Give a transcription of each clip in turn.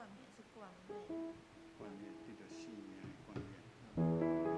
冠冕是冠冕。冠冕得著性命的冠冕。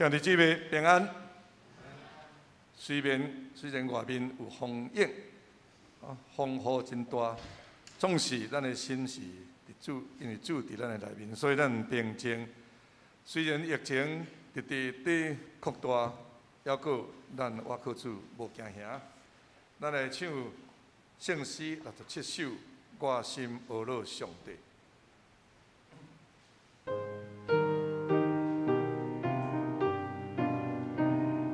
兄弟姊妹平安。雖然外面有風湧，啊，風雨真大，總是咱的心是佇主，因為主佇咱的內面，所以咱平靜。雖然疫情直直佇擴大，猶閣咱倚靠主無驚嚇。咱來唱聖詩67首，我心呵咾上帝。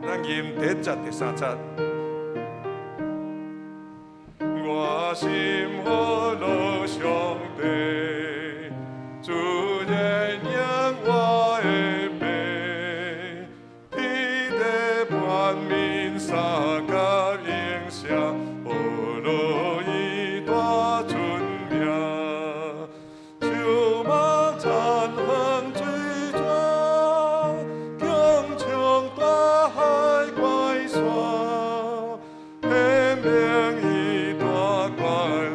咱吟第一節、第三節。我心呵咾上帝，主認養我的爸，天地萬民相佮應聲，呵咾伊大尊名。樹木田園水泉，強唱大海怪山，顯明伊大權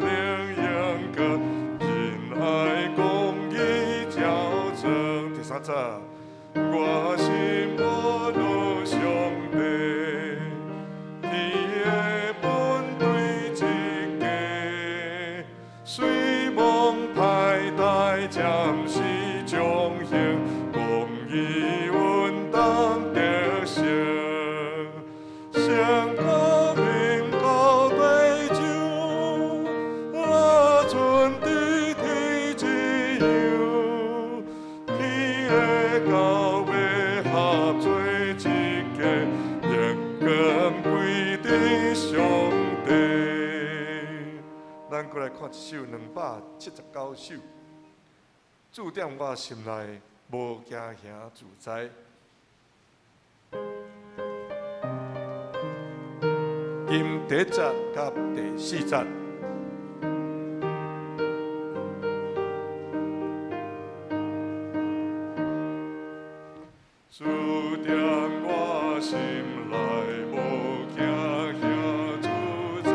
能榮光，仁愛公義照照。第三節，我心呵咾上帝，天的本對一家，雖望歹代暫時將行，公義穩當得勝。上高飲高對酒，若准佇天之佑，天的到尾合做一家，榮光歸佇上帝。咱閣來看一首279首，主踮我心內，無驚嚇自在。吟第一節佮第四節。主踮我心內，無驚嚇自在。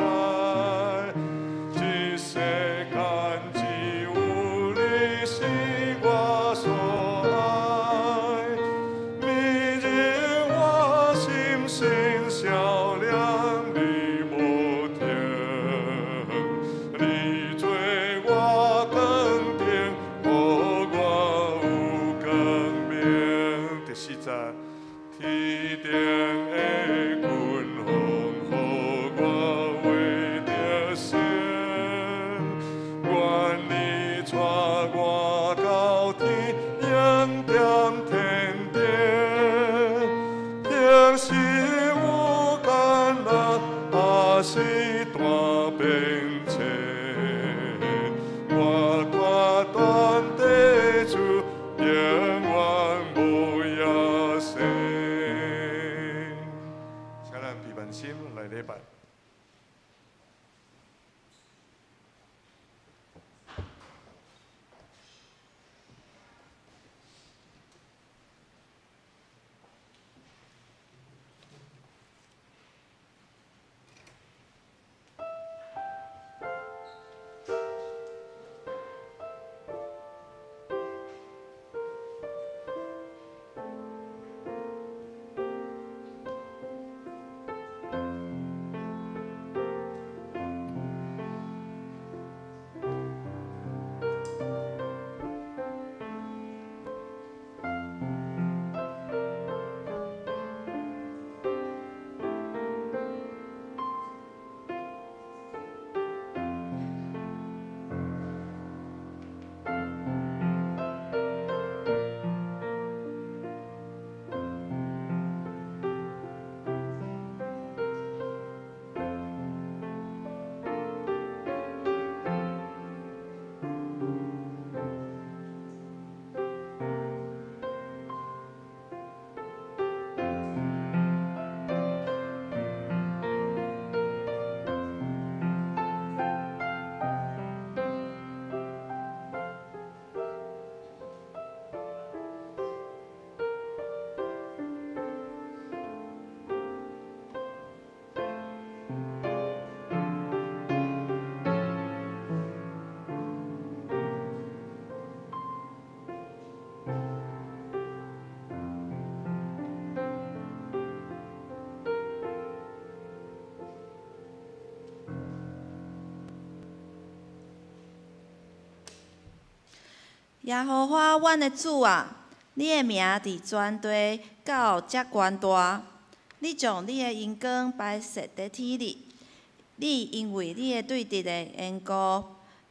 這世間只有你是我所愛，迷人我心心笑臉你無停，你做我光燈，予我有光明。第四節，天頂的軍風，予我為著勝。願你帶我到天永踮天頂，縱使有艱難，抑是大變遷，我決斷綴主，永遠無野生。請咱閉目心來禮拜。耶和華阮的主啊，你的名佇全地到遮懸大。你將你的榮光擺設佇天裡。你因為你的對直的緣故，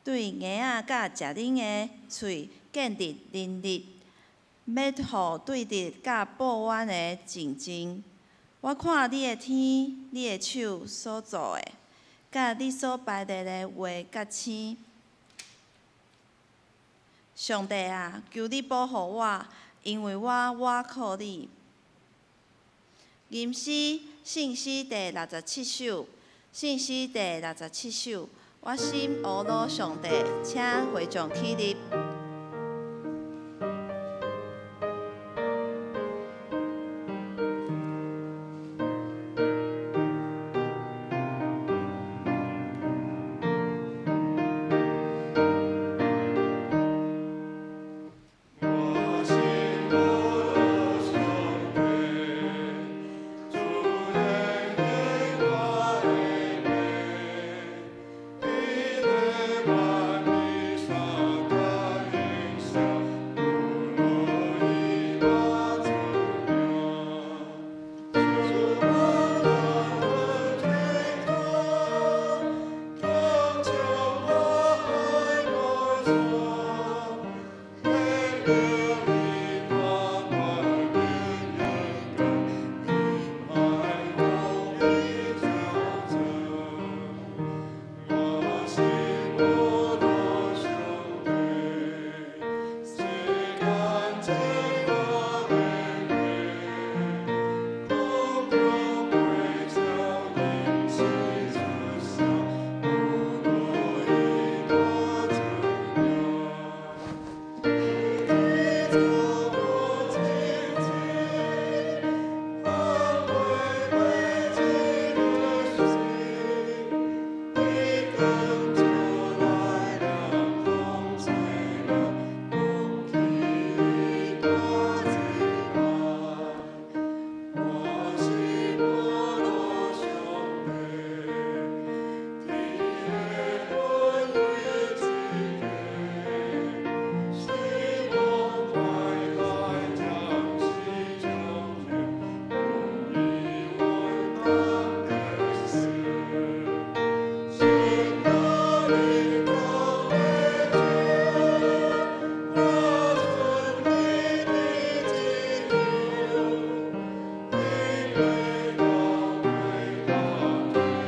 對嬰仔佮食奶的喙建立能力，欲予對直佮報怨的靜靜。我看你的天，你的手所造的，佮你所排列的月佮星。上帝啊，求你保護我，因為我倚靠你。吟詩，聖詩第67首，聖詩第六十七首。我心呵咾上帝，請會眾起立。我心呵咾上帝，主顯明我的命，伊的萬里沙甲影響，有落伊大主名。主我大天堂，當將我愛改造。顯明伊大大榮耀，你愛公義昭彰。我心呵咾上帝，洗乾淨我的命，空中飛翔臨時出聲，有落伊大主名。你做我清淨，捍衛潔淨的心，你更出來了風吹了，空氣大自愛。我心呵咾上帝，天本為之地，希望代代將死將天，公義穩當得勝。神啊，你高的主，我尊你的旨意，你被高貴大推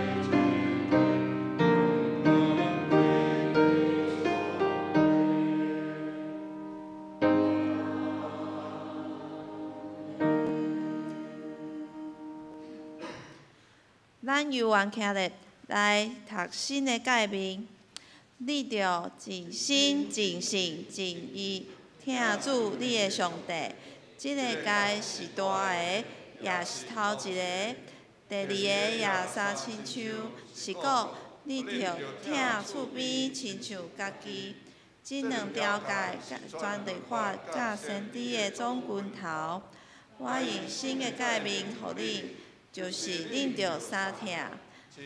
舉的，永遠為你所咱猶原徛立來讀新的誡命，你著盡心、盡性、盡意疼主你的上帝。這个誡是大的，也是頭一个。第二个也相親像，是講你著疼厝邊親像家己。這兩條誡，全律法佮先知的總根頭。我用新的誡命予恁，就是恁著相疼，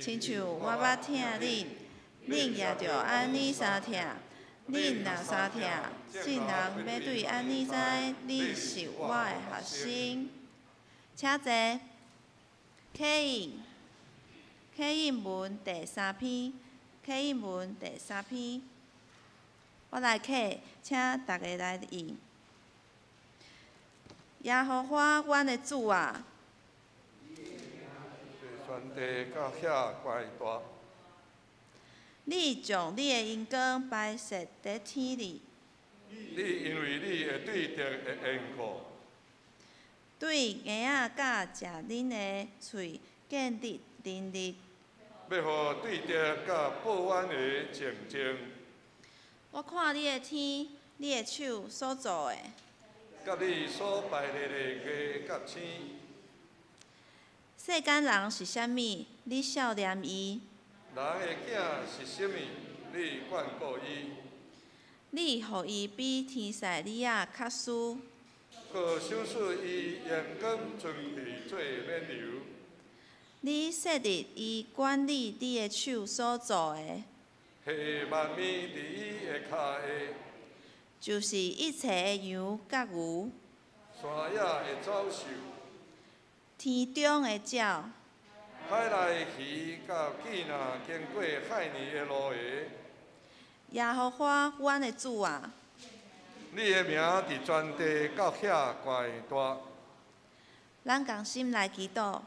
親像我捌疼恁，恁也著按呢相疼。恁若相疼，世人欲對按呢知恁是我的學生。請坐。啟應，啟應文第三篇，啟應文第三篇，我來啟，請大家來應。耶和華阮的主啊，全地到遐懸大，你將你的榮光擺設佇天裡，你因為你的對直的緣故，對嬰仔佮食奶的喙建立能力。欲予對直佮報怨的靜靜，我看你的天，你的手所造的，佮你所排列的月佮星，世間人是啥物？你數念伊；人的囝是啥物？你眷顧伊，你予伊比天使女仔較輸，閣賞賜伊榮光尊貴做冕旒。你設立伊管理你的手所造的，下萬物佇伊的跤下，就是一切的羊佮牛，山野的走獸，天中的鳥，海內魚佮見若經過海暝的路的。耶和華阮的主啊，你的名佇全地到遐懸大。咱仝心來祈禱。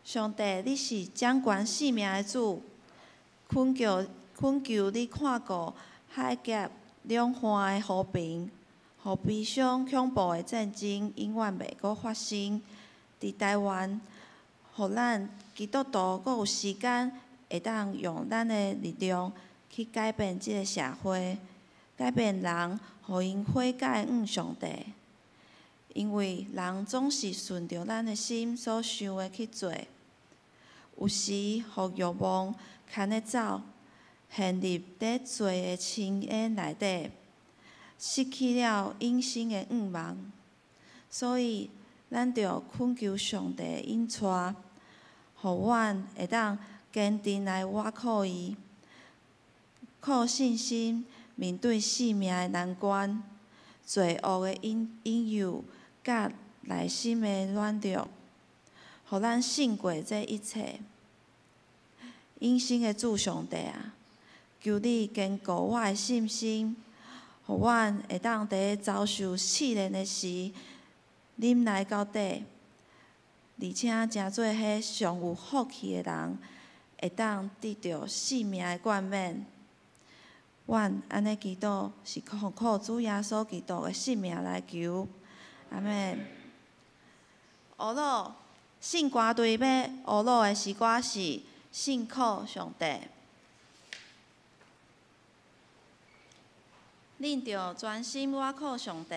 上帝，你是掌管生命的主，懇求懇求你看顧海峽兩岸的和平，予悲傷恐怖的戰爭永遠袂閣發生佇台灣，予咱基督徒閣有時間會當用咱的力量去改變這个社會，改變人，予𪜶悔改向上帝。因為人總是順著咱的心所想的去做，有時予欲望牽咧走，陷入佇罪的深淵內底，失去了永生的願望。所以，咱著懇求上帝引帶，予阮會當堅定來倚靠伊，靠信心面對生命的難關、罪惡的引引誘、佮內心的軟弱，予咱勝過這一切。永生的主上帝啊，求你堅固我的信心，予阮會當佇遭受試煉的時，忍耐到底，而且成做彼上有福氣的人，會當得著生命的冠冕。阮按呢祈禱，是奉靠主耶穌基督的聖名來求，阿們。呵咾，聖歌隊欲呵咾的詩歌是《信靠上帝》。恁著專心倚靠上帝，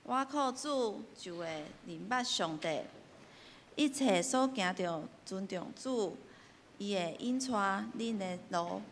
倚靠主就會認捌上帝。一切所行著尊重主，伊會引帶恁的路。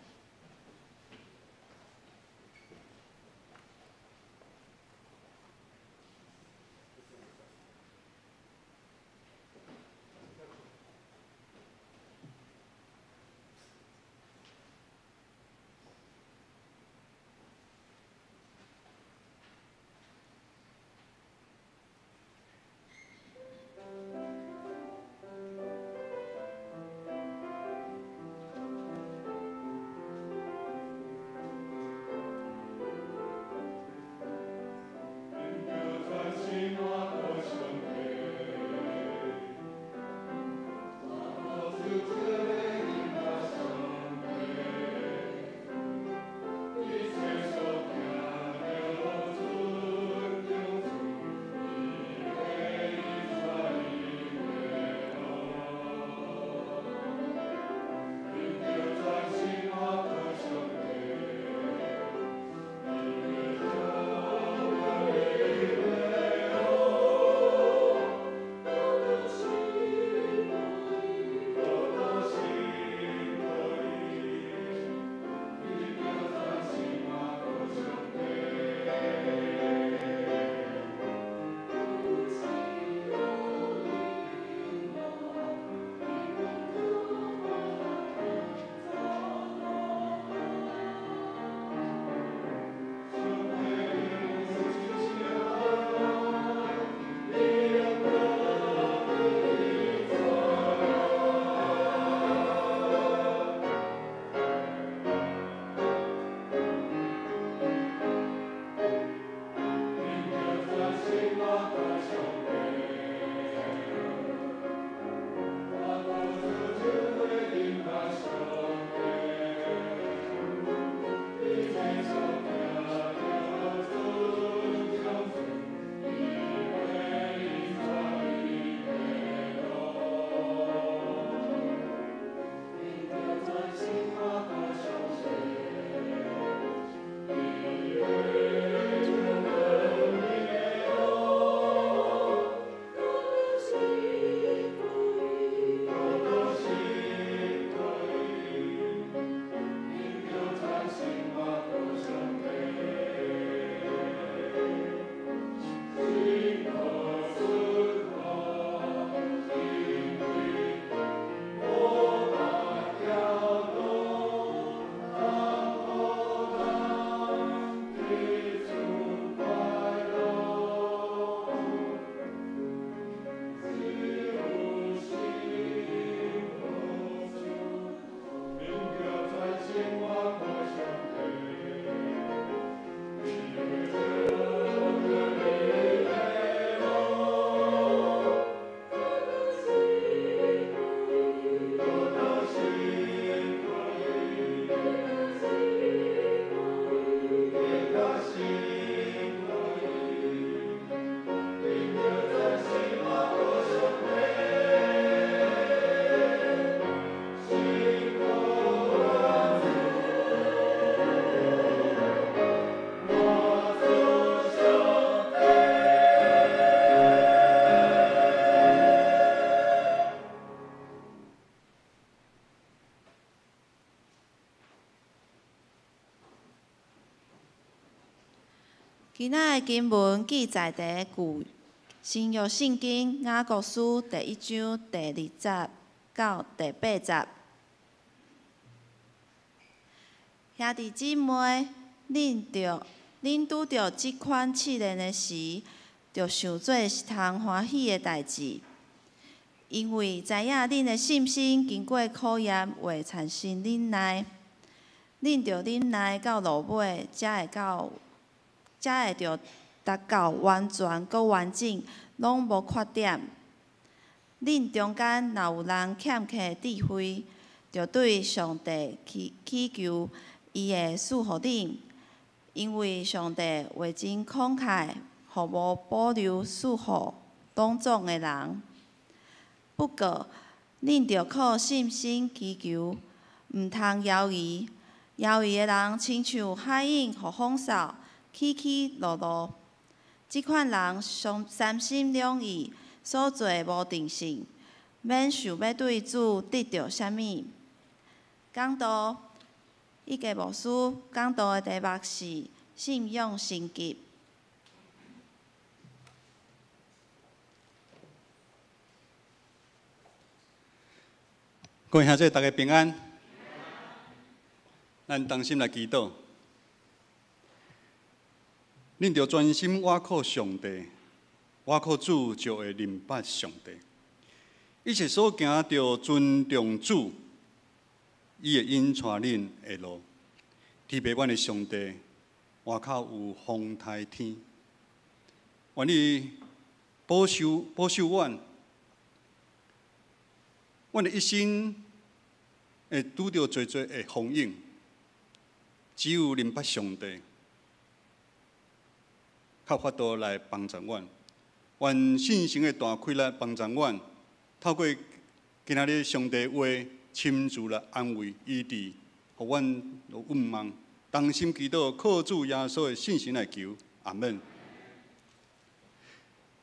今仔的經文記載佇舊新約聖經雅各書第一章第二節到第八節。兄弟姊妹，恁著恁拄著這款試煉的時，著想做是通歡喜的代誌，因為知影恁的信心經過考驗會產生忍耐，恁著忍耐到落尾，才會著達到完全閣完整，攏無缺點。恁中間若有人欠缺智慧，著對上帝祈祈求，伊會賜予恁，因為上帝話真慷慨，毫無保留賜予攏總的人。不過，恁著靠信心祈求，毋通猶豫。猶豫的人親像海湧予風掃，起起落落。這款人上三心兩意，所做無定性，免想欲對主得著啥物。講道，一家牧師講道的題目是信仰升級。各位兄弟，大家平安。咱同心來祈禱。恁著專心倚靠上帝，倚靠主就會認捌上帝。一切所行著尊重主，伊會引帶恁的路。特別阮的上帝，外口有風颱天，願伊保守保守阮，阮的一生會拄著濟濟的風湧，只有認捌上帝，較法度來幫助阮，願信心的大氣力幫助阮，透過今仔日上帝話親自來安慰醫治，予阮有盼望，同心祈禱，靠主耶穌的信心來求，阿門。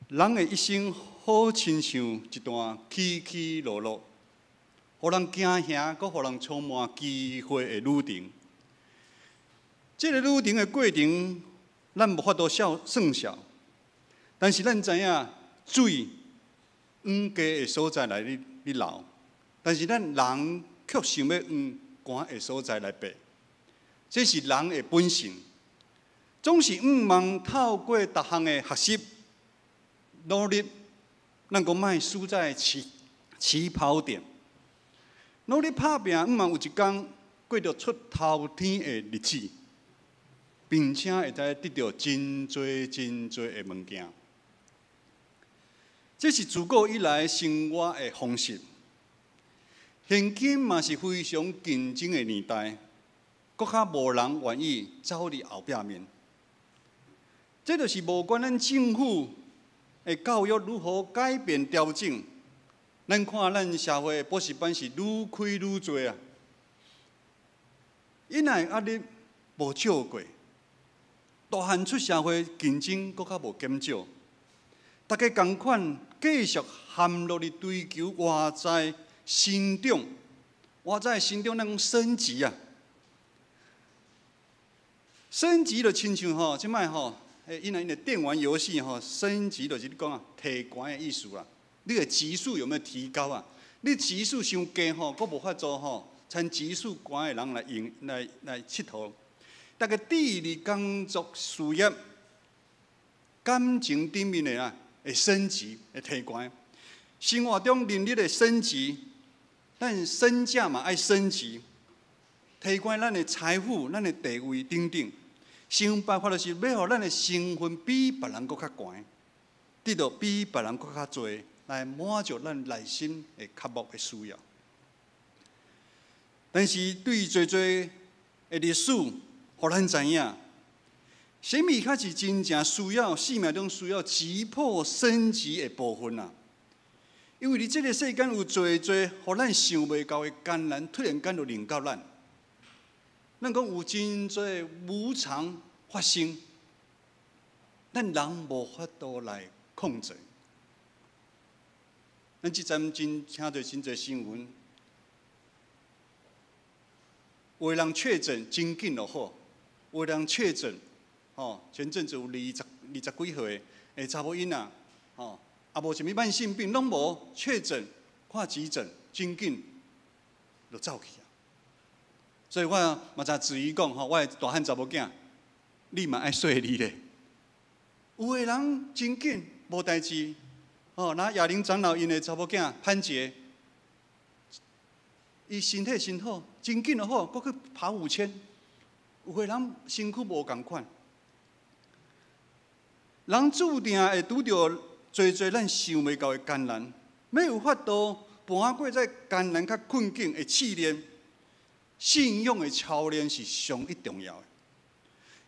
人的一生好親像一段起起落落，予人驚嚇，閣予人充滿機會的旅程。這個旅程的過程，咱無法度算算數，但是咱知影水往低的所在來咧咧流，但是咱人卻想欲往懸的所在來爬，這是人的本性，總是向望透過逐項的學習努力，咱講莫輸在起起跑點，努力拍拚，向望有一工過著出頭天的日子。並且會使得著真濟真濟的物件，這是自古以來生活的方式。現今嘛是非常競爭的年代，閣較無人願意走佇後壁面。這就是無管咱政府的教育如何改變調整，咱看咱社會的補習班是愈開愈濟啊！𪜶的壓力無少過。大漢出社會競爭閣較無減少，大家仝款繼續陷落去追求外在成長，外在成長咱講升級啊，升級就親像吼，這擺吼，因為𪜶的電玩遊戲吼，升級就是你講啊，提懸的意思啦。你的級數有沒有提高啊？你級數傷低吼，閣無法度吼，親級數懸的人來用來來𨑨迌。逐家致力工作、事業、感情頂面的啊，會升級、會提懸。生活中能力的升級，咱身價嘛愛升級，提懸咱的財富、咱的地位等等。想辦法就是欲予咱的身份比別人閣較懸，得著比別人閣較濟，來滿足咱內心的渴慕的需要。但是對濟濟的歷史，予咱知影，啥物較是真正需要生命中需要急迫升級的部分啊？因為佇這個世間有濟濟予咱想袂到的艱難，突然間就臨到咱。咱講有真濟無常發生，咱人無法度來控制。咱這陣真聽著真濟新聞，有的人確診真緊就好，有的人確診，吼，前阵子有二十几岁的查某囡仔，吼，也无啥物慢性病，攏無確診，看急診，真緊就走去啊。所以我嘛誠質疑講，吼，我的大漢查某囝，你嘛愛細膩咧。有的人真緊無代誌，吼，那亞玲長老𪜶的查某囝潘杰，伊身體真好，真緊就好，閣去跑5000。有的人身軀無仝款，人注定會拄著濟濟咱想袂到的艱難，欲有法度跋過這艱難佮困境的試煉，信仰的操練是上一重要的。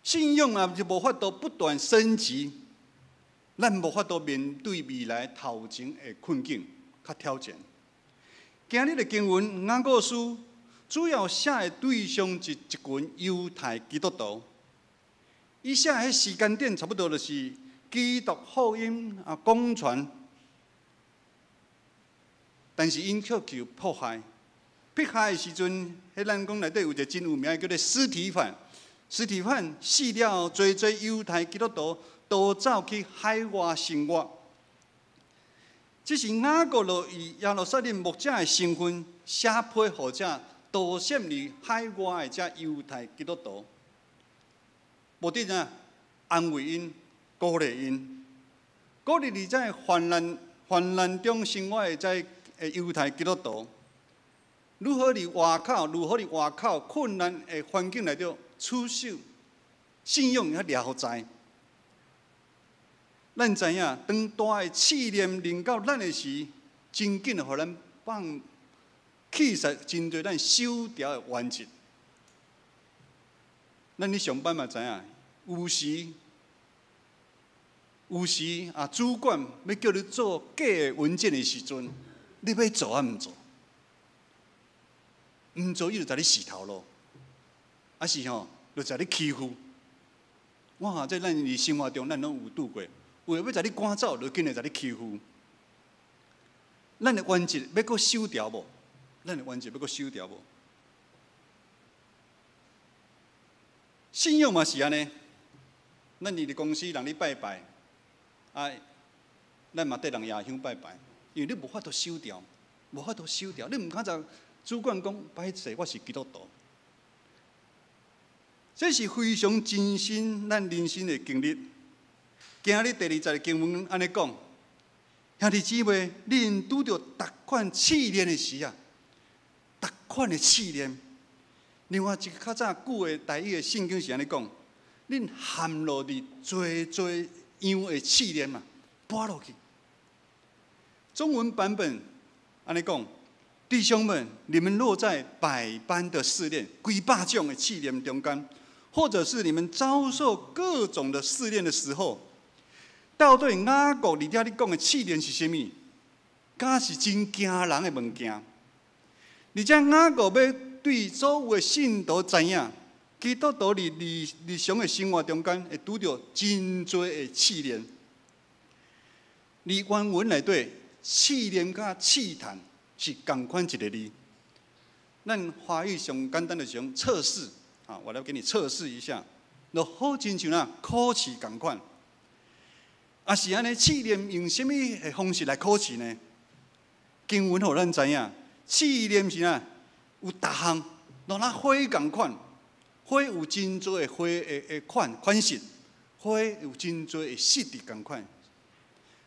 信仰啊，就無法度不斷升級，咱無法度面對未來頭前的困境佮挑戰。今日的經文雅各書主要寫的對象是一群猶太基督徒，伊寫的時間點差不多就是基督福音啊廣傳，但是𪜶卻受迫害。迫害的時陣，彼咱講內底有一個真有名的叫做司提反。司提反死了後，濟濟猶太基督徒都走去海外生活。這是雅各就以耶路撒冷牧者的身份寫批予這逃散佇海外的這猶太基督徒，目的啥？安慰𪜶，鼓勵𪜶，鼓勵佇這患難患難中生活的這猶太基督徒，如何佇外口，如何佇外口困難的環境內底持守信仰遐掠予在。咱知影，當大的試煉臨到咱的時，真緊予咱放棄失真濟咱守牢的原則。咱咧上班嘛知影，有時有時啊，主管欲叫你做假的文件的時陣，你欲做抑毋做？毋做，伊就共你死頭路，抑是吼，就共你欺負。哇！這咱佇生活中，咱攏有拄過。有的欲共你趕走，就緊來共你欺負。咱的原則欲閣守牢無？咱的原則欲閣守牢無？信仰嘛是按呢。咱佇咧公司人咧拜拜，啊，咱嘛綴人掖香拜拜，因為你無法度守牢，無法度守牢，你毋敢共主管講，歹勢，我是基督徒。這是非常真實咱人生的經歷。今日第二節經文按呢講，兄弟姊妹，恁拄著逐款試煉的時啊，逐款的試煉。另外一個較早舊的台語的聖經是按呢講，恁陷落佇濟濟樣的試煉嘛，跋落去。中文版本按呢講，弟兄們，你們落在百般的試煉、幾百種的試煉中間，或者是你們遭受各種的試煉的時候，到底雅各佇遮咧講的試煉是啥物？敢是真驚人的物件？而且雅各欲對所有的信徒知影，基督徒佇日日常的生活中間會拄著真濟的試煉。佇原文內底，試煉佮試探是仝款一個字。咱華語上簡單的是講測試啊，我來給你測試一下，就好親像啊考試仝款。啊是按呢，試煉用啥物的方式來考試呢？經文予咱知影，試煉是啥？有逐項，若若火仝款，火有真濟的火的的款款式，火有真濟的性質仝款，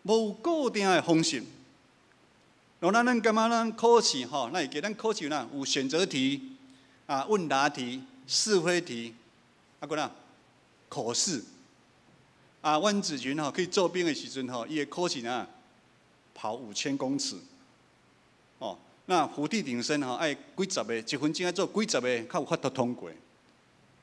無固定的方式。若咱咱感覺咱考試吼，咱會記咱考試哪有選擇題、啊問答題、是非題，啊閣哪口試。啊，阮子群吼去做兵的時陣吼，伊的考試哪跑5000公尺，哦，那伏地挺身吼，愛幾十个，一分鐘愛做幾十个，較有法度通過。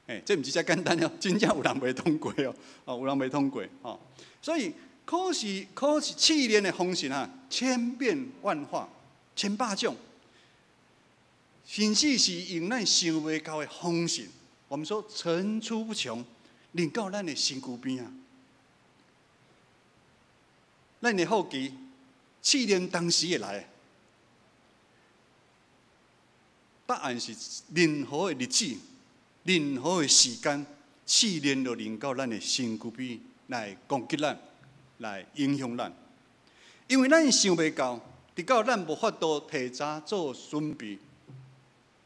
欸，這毋是遮簡單哦，真正有人袂通過哦，哦，有人袂通過吼。所以考試考試試煉的方式啊，千變萬化，千百種，甚至是用咱想袂到的方式，我們說層出不窮，臨到咱的身軀邊啊。咱會好奇，試煉當時會來，答案是任何的日子、任何的時間，试炼就临到咱的身躯边来攻击咱，来影响咱。因为咱想袂到，直到咱無法度提早做準備，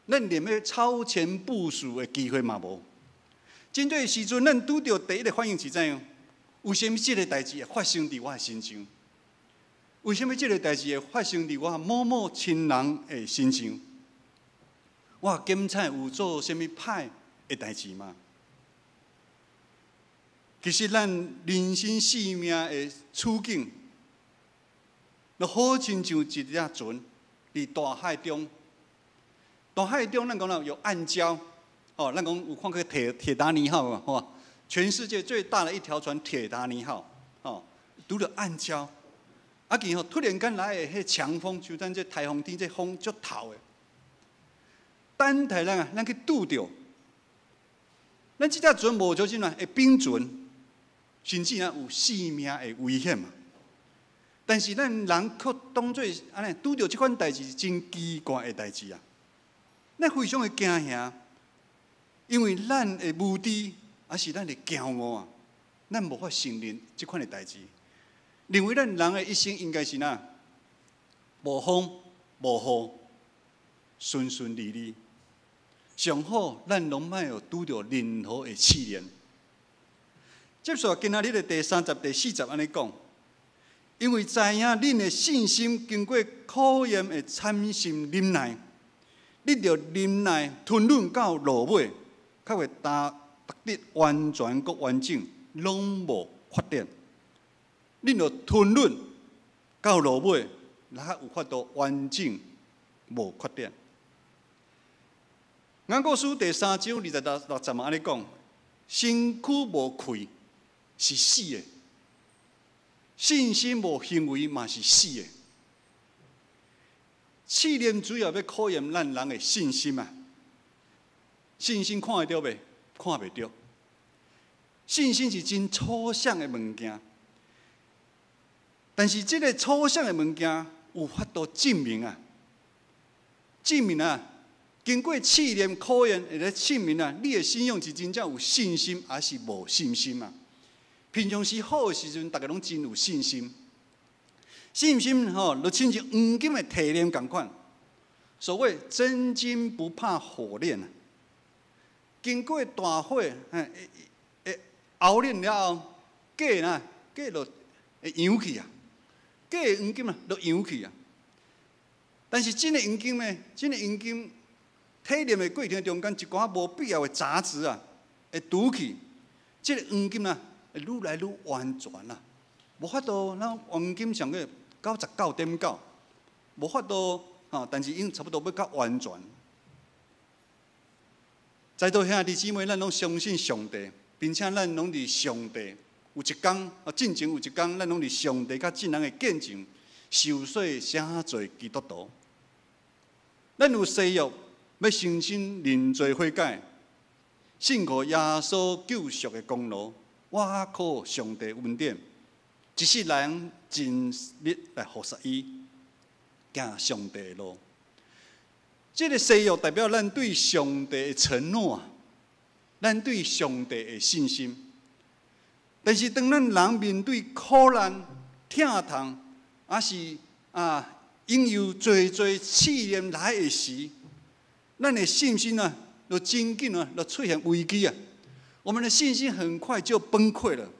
咱連欲超前部署的機會嘛無。針對時陣，咱拄著第一个反應是怎樣？為啥物這个代誌會發生佇我的身上？為啥物這个代誌會發生佇我某某親人的身上？我檢查有做啥物歹的代誌嗎？其實咱人生性命的處境，就好親像一隻船佇大海中。大海中，咱講啦有暗礁，哦，咱講有看過鐵達尼號嘛？吼，全世界最大的一條船鐵達尼號，哦，拄著暗礁，啊，然後突然間來的彼強風，像咱這颱風天這風足透的，等待咱啊，咱去拄著，咱這隻船無小心啊，會冰船，甚至啊有性命的危險嘛。但是咱人卻當做按呢拄著這款代誌是真奇怪的代誌啊！咱非常的驚嚇，因為咱的無知，抑是咱的驕傲啊，咱無法承認這款的代誌。認為咱人的一生應該是哪無風無雨，順順利利。上好，咱攏莫有拄著任何的試煉。接續今仔日的第三節、第四節按呢講，因為知影恁的信心經過考驗會產生忍耐，恁著忍耐吞忍到落尾，較會達得完全閣完整，攏無缺點。恁著吞忍到落尾，才有法度完整無缺點。雅各書第三章二十六節嘛按呢講，身軀無氣是死的，信心無行為嘛是死的。試煉主要欲考驗咱人的信心啊！信心看會著袂？看袂著。信心是真抽象的物件，但是這个抽象的物件有法度證明啊！證明啊！經過試煉考驗，會來證明啊，你的信仰是真正有信心，抑是無信心啊？平常時好的時陣，逐家攏真有信心。信心吼，就親像黃金的提煉仝款。所謂真金不怕火煉啊！經過大火，會熬煉了後，假啊，假就會揚去啊，假的黃金啊，就揚去啊。但是真的黃金呢？真的黃金提煉的過程中間，一寡無必要的雜質啊，會除去，這个黃金啊，會愈來愈完全啊。無法度，咱黃金上過99.9，無法度吼，但是已經差不多欲較完全。在座兄弟姊妹，咱攏相信上帝，並且咱攏佇上帝有一工啊，進前有一工，咱攏佇上帝佮眾人的見證，受洗成做基督徒。咱有誓約，欲誠心認罪悔改，信靠耶穌救贖的功勞，倚靠上帝恩典，一世人盡力來服侍伊，行上帝的路。這个誓約代表咱對上帝的承諾啊，咱對上帝的信心。但是當咱人面對苦難、疼痛，抑是啊引誘濟濟試煉來的時，咱的信心啊，就真緊啊，就出現危機啊。我們的信心很快就崩潰了。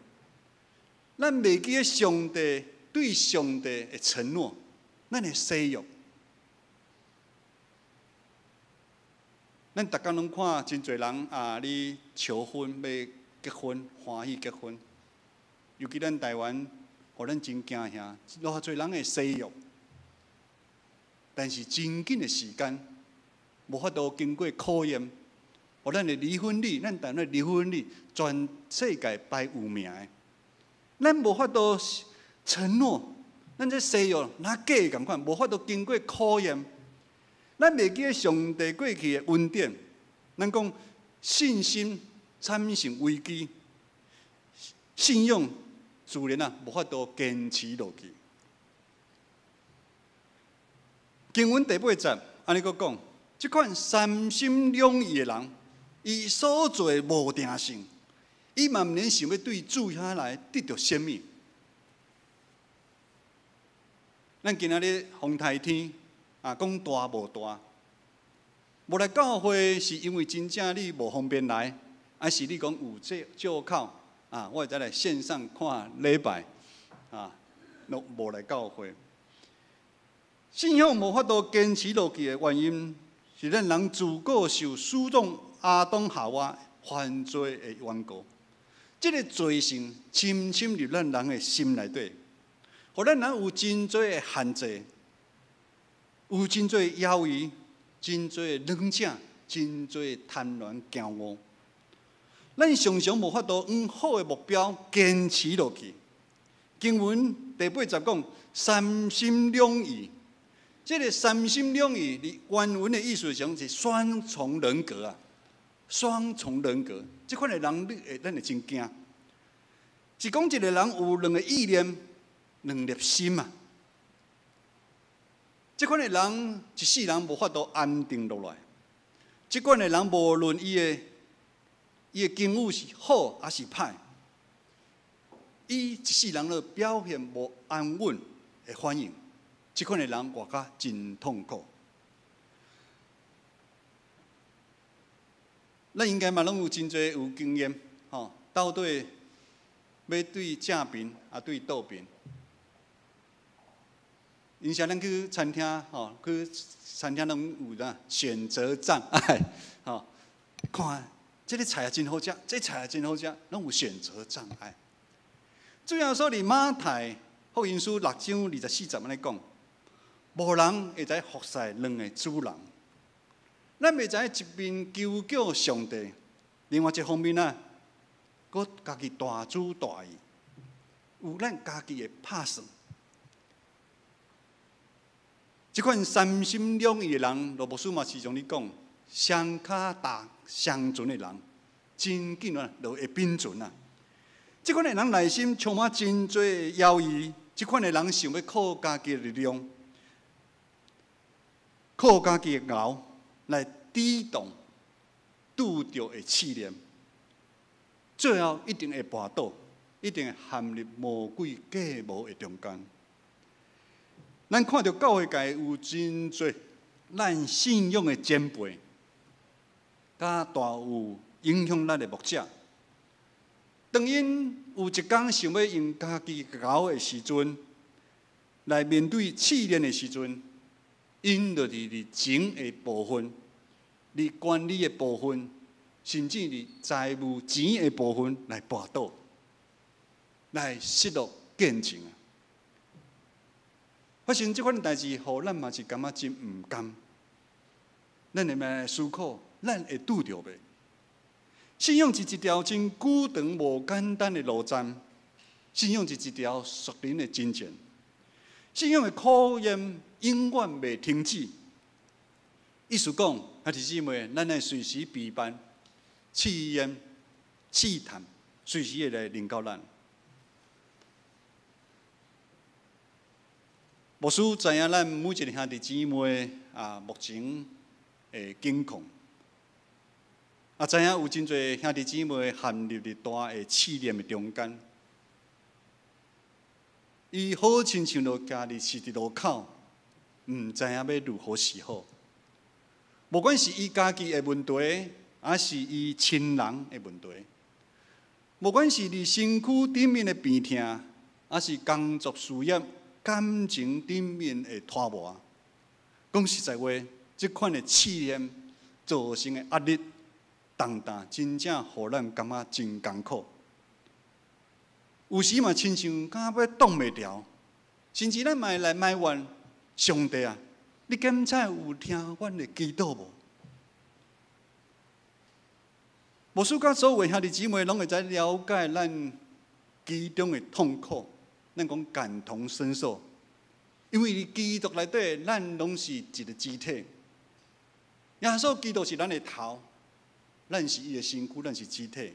咱袂記得上帝對上帝的承諾，咱的誓約。咱逐工攏看真濟人啊，咧求婚、欲結婚、歡喜結婚。尤其咱台灣，予咱真驚嚇，偌濟人會誓約，但是真緊的時間，無法度經過考驗，予咱的離婚率，咱台灣的離婚率全世界排有名的。咱無法度承諾，咱這誓約若假的仝款，無法度經過考驗。咱袂記得上帝過去的恩典，咱講信心產生危機，信仰自然啊無法度堅持落去。經文第八節按呢閣講，這款三心兩意的人，伊所做的無定性，伊嘛毋免想欲對主遐來得著啥物。咱今仔日風颱天啊，講大無大，無來教會是因為真正你無方便來，還是你講有這借口啊？我會使來線上看禮拜啊，攏無來教會。信仰無法度堅持落去的原因，是咱人自古受始祖亞當夏娃犯罪的緣故。這个罪性深深入咱人的心內底，予咱人有真濟的限制，有真濟猶豫，真濟軟弱，真濟貪婪驕傲。咱常常無法度往好的目標堅持落去。經文第八節講三心兩意，這个三心兩意，佇原文的意思上是雙重人格啊，雙重人格，這款的人你會咱會真驚。是講一个人有兩个意念、兩粒心啊。這款的人一世人無法度安定落來。這款的人無論伊的境遇是好還是歹，伊一世人都表現無安穩的反應。這款的人活甲真痛苦。咱應該嘛攏有真濟有經驗，吼，到底欲對正爿抑對倒爿？因啥咱去餐廳，吼，去餐廳攏有啥選擇障礙，吼，看這个菜也真好食，這个菜也真好食，攏有選擇障礙。主耶穌佇馬太福音書六章二十四節按呢講，無人會使服侍兩个主人。咱袂使一面求叫上帝，另外一方面啊，閣家己大主大意，有咱家己的拍算。這款三心兩意的人，羅牧師嘛時常咧講，雙跤踏雙船的人，真緊啊，就會變船啊。這款的人內心充滿真濟猶豫，這款的人想欲靠家己的力量，靠家己的熬來抵擋拄著的試煉，最後一定會跋倒，一定會陷入魔鬼計謀的中間。咱看著教會界有真濟咱信仰的前輩，佮大有影響力的牧者，當𪜶有一工想欲用家己熬的時陣，來面對試煉的時陣，𪜶就是佇錢的部分、佇權力的部分，甚至佇財務錢的部分來跋倒，來失落見證。發生這款代誌，予咱嘛是感覺真毋甘。咱會來思考，咱會拄著袂？信仰是一條真久長、無簡單的路程。信仰是一條屬靈的征戰。信仰的考驗永遠袂停止。意思講，兄弟姊妹，咱愛隨時備辦試驗、試探，隨時會來臨到咱。牧師知影咱每一个兄弟姊妹啊，目前的境況，啊，知影有真濟兄弟姊妹陷入佇大的試煉的中間，伊好親像就徛佇十字路口，毋知影欲如何是好。無管是伊家己的問題，抑是伊親人的問題，無管是佇身軀頂面的病痛，抑是工作事業、感情頂面的拖磨，講實在話，這款的試驗造成的壓力，重擔真正予咱感覺真艱苦。有時嘛，親像敢欲擋袂牢，甚至咱嘛會來埋怨上帝啊！你敢才有聽阮的祈禱無？牧師佮所有兄弟姊妹攏會使了解咱其中的痛苦。咱講感同身受，因為佇基督內底，咱攏是一个肢體。耶穌基督是咱的頭，咱是伊的身軀，咱是肢體。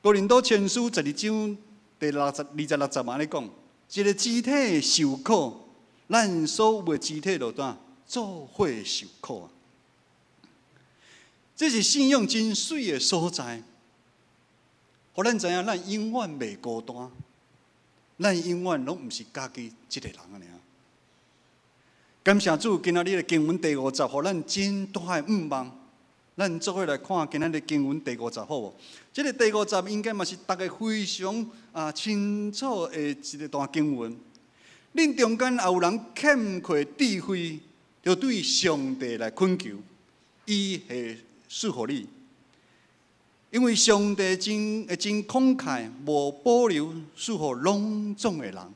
哥林多前書十二章第六十、二十六節按呢講，一个肢體受苦，咱所有的肢體就怎做伙受苦啊？這是信仰真媠的所在。予咱知影，咱永遠袂孤單，咱永遠攏毋是家己一个人按呢。感謝主，今仔日的經文第五節，予咱真大的向望。咱做伙來看今仔日經文第五節，好無？這个第五節應該嘛是逐家非常清楚的一个段經文。恁中間也有人欠缺智慧，就對上帝來懇求，伊會賜予你。因為上帝真慷慨，無保留賜予攏總的人。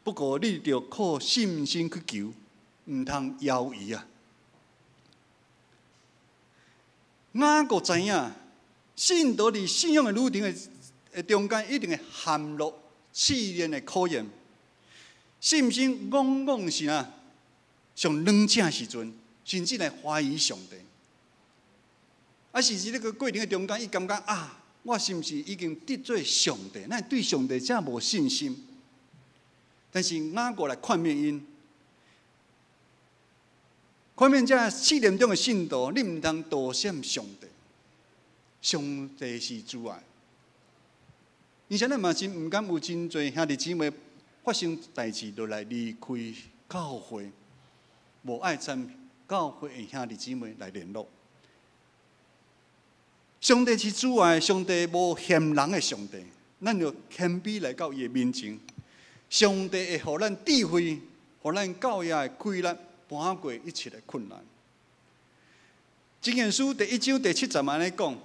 不過你著靠信心去求，毋通猶豫啊！雅各知影，信徒佇信仰的旅程的中間，一定會陷入試煉的考驗。信心往往是啊，上軟正時陣，甚至來懷疑上帝。啊，是佇這个過程的中間，伊感覺啊，我是毋是已經得罪上帝？咱對上帝遮無信心。但是雅各來勸勉𪜶，勸勉這試煉中的信徒，你毋通躲閃上帝。上帝是慈愛。而且咱嘛真毋甘有真濟兄弟姊妹發生代誌，就來離開教會，無愛參教會的兄弟姊妹來聯絡。上帝是慈愛，上帝無嫌人的上帝，咱著謙卑來到伊的面前。上帝會予咱智慧，予咱夠額的氣力，搬過一切的困難。箴言書第一章第七節按呢講：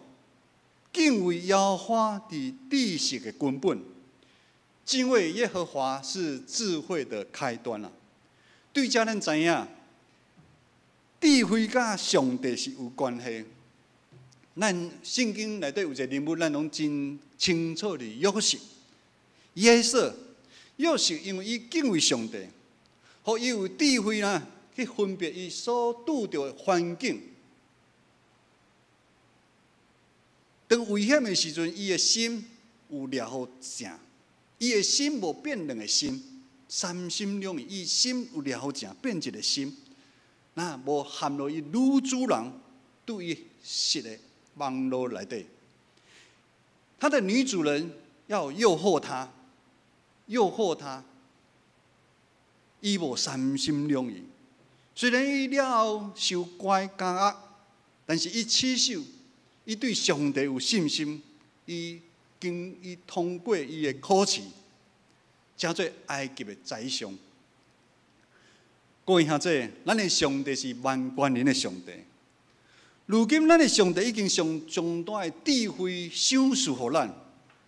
敬畏耶和華是知識的根本，敬畏耶和華是智慧的開端啊！對這咱知影，智慧佮上帝是有關係。咱聖經內底有一個人物，咱攏真清楚的約瑟。約瑟，約瑟因為伊敬畏上帝，予伊有智慧啦，去分別伊所拄著的環境。當危險的時陣，伊的心有掠予正，伊的心無變兩個心，三心兩意，伊心有掠予正，變一個心，那無陷入伊女主人對伊設的網路內底。他的女主人要誘惑他，誘惑他，伊無三心兩意。雖然伊了後受拐監壓，但是伊持守，伊對上帝有信心，伊經伊通過伊的考試，成做埃及的宰相。各位兄弟，咱的上帝是萬權能的上帝。如今咱的上帝已經將上大的智慧賞賜予咱，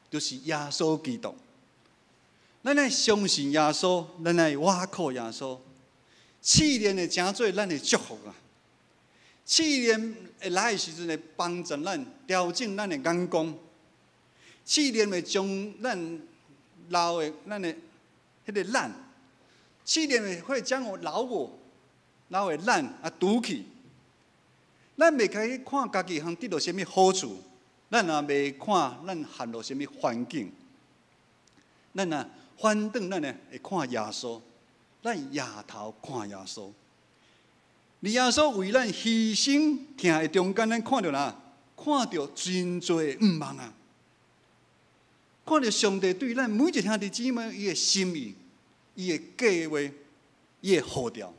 就是耶穌基督。咱愛相信耶穌，咱愛倚靠耶穌。試煉會成做咱的祝福啊！試煉會來的時陣，會幫助咱調整咱的眼光。試煉會將咱老的、咱的彼个咱，試煉會將我老我、老的咱啊除去。咱袂開去看家己通得著啥物好處，咱也袂看咱陷入啥物環境。咱啊，反轉咱呢會看耶穌，咱抬頭看耶穌。而耶穌為咱犧牲疼的中間，咱看著哪？看著真濟向望啊！看著上帝對咱每一個兄弟姊妹伊的心意、伊的計劃、伊的呼召，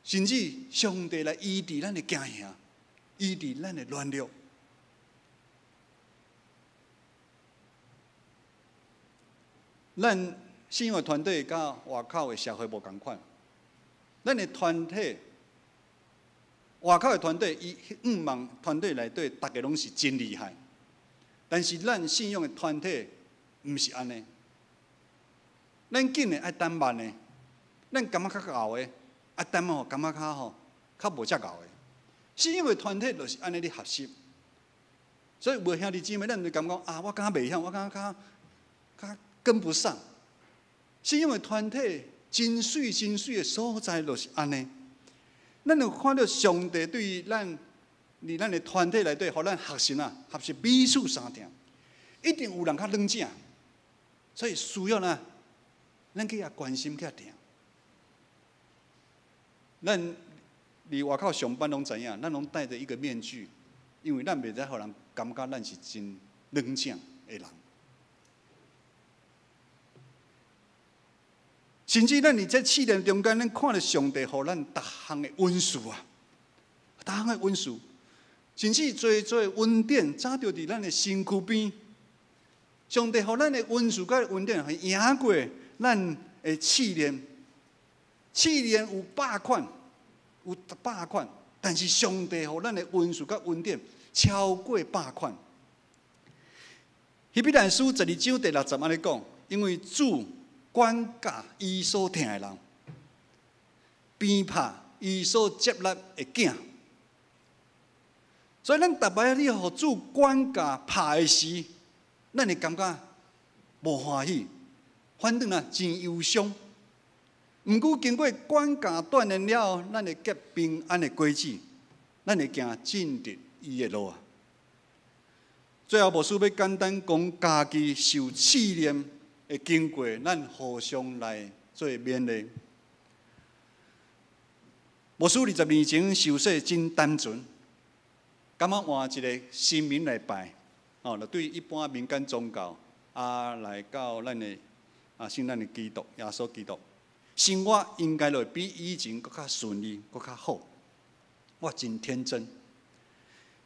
甚至上帝來醫治咱的驚嚇，醫治咱的軟弱。咱信仰團體佮外口的社會無仝款，咱的團體外口的團隊，伊向望團隊內底，逐个攏是真厲害。但是咱信仰的團體毋是按呢，咱緊的愛等慢的，咱感覺較𠢕的，啊等吼感覺較吼較無遮𠢕的。信仰的團體就是按呢咧學習，所以有兄弟姊妹，咱就感覺啊，我敢若袂曉，我敢若較較跟不上。信仰的團體真媠真媠的所在就是按呢。咱有看著上帝對咱，佇咱的團體內底，予咱學習啊，學習彼此相疼，一定有人較軟正，所以需要呢，咱去遐關心去遐疼。咱佇外口上班攏知影，咱攏戴著一個面具，因為咱袂使予人感覺咱是真软正的人。甚至咱伫這試煉中間，咱看著上帝予咱逐項的恩賜啊，逐項的恩賜，甚至濟濟恩典，早就佇咱的身軀邊。上帝予咱的恩賜佮恩典，會贏過咱的試煉。試煉有百款，有百款，但是上帝予咱的恩賜佮恩典超過百款。希伯來書12章第6節按呢講，因為主管教伊所疼的人，鞭拍伊所接納的囝，所以咱逐擺你予主管教拍的時，咱會感覺無歡喜，反轉啊真憂傷。毋過經過管教鍛鍊了後，咱會結平安的果子，咱會行正直伊的路啊。最後，牧師欲簡單講家己受試煉的經過，咱互相來做勉勵。牧師20年前受洗真單純，感覺換一个神明來拜，哦，就對一般民間宗教啊，來到咱的啊，信咱的基督耶穌基督，生活應該會比以前閣較順利，閣較好。我真天真，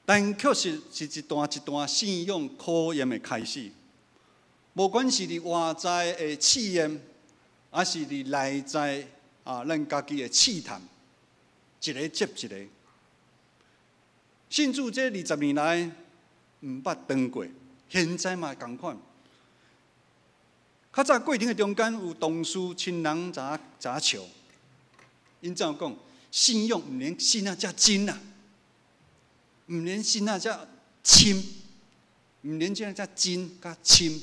但確實是一段一段信仰考驗的開始。無管是佇外在的試驗，抑是佇內在啊，咱家己的試探，一个接一个。信主這20年來，毋捌斷過，現在嘛仝款。較早過程的中間，有同事親人怎怎笑，𪜶怎講？信仰毋免信啊遮真啊，毋免信啊遮深，毋免這遮真佮深。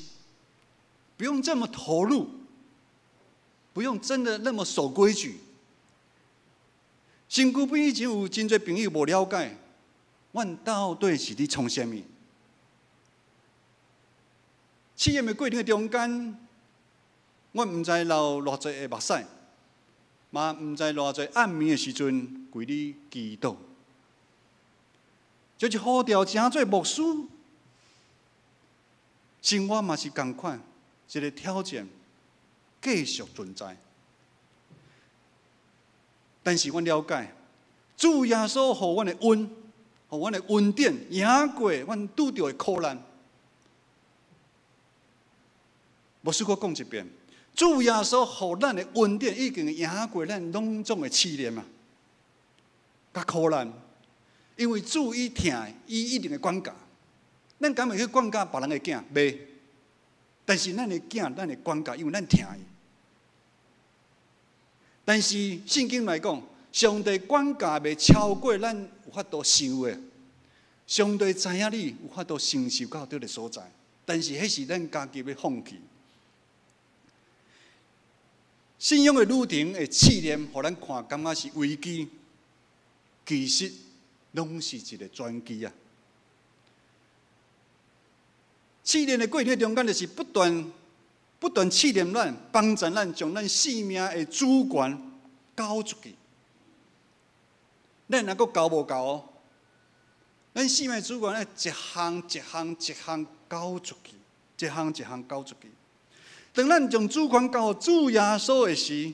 不用這麼投入，不用真的那麼守規矩。身軀邊以前有真濟朋友無了解，阮到底是佇創啥物？試驗的過程的中間，我毋知流偌濟的目屎，嘛毋知偌濟暗暝的時陣跪佇祈禱，就是呼召成做牧師，生活嘛是仝款。一个挑戰繼續存在，但是阮了解，主耶穌予阮的恩，予阮的恩典，贏過阮拄著的苦難。牧師閣講一遍，主耶穌予咱的恩典已經贏過咱攏總的試煉啊，佮苦難。因為主伊疼，伊一定會管教。咱敢會去管教別人的囝？袂。但是咱的囝，咱會管教，因為咱疼伊。但是聖經來講，上帝管教袂超過咱有法度想的。上帝知影你有法度承受到佗个所在，但是彼是咱家己欲放棄。信仰的旅程的試煉，予咱看感覺是危機，其實攏是一个轉機啊！試煉的過程中間，就是不斷不斷試煉咱，幫助咱將咱生命的主權交出去。咱若閣交無夠哦？咱生命的主權愛一項一項一項交出去，一項一項交出去。當咱將主權交予主耶穌的時，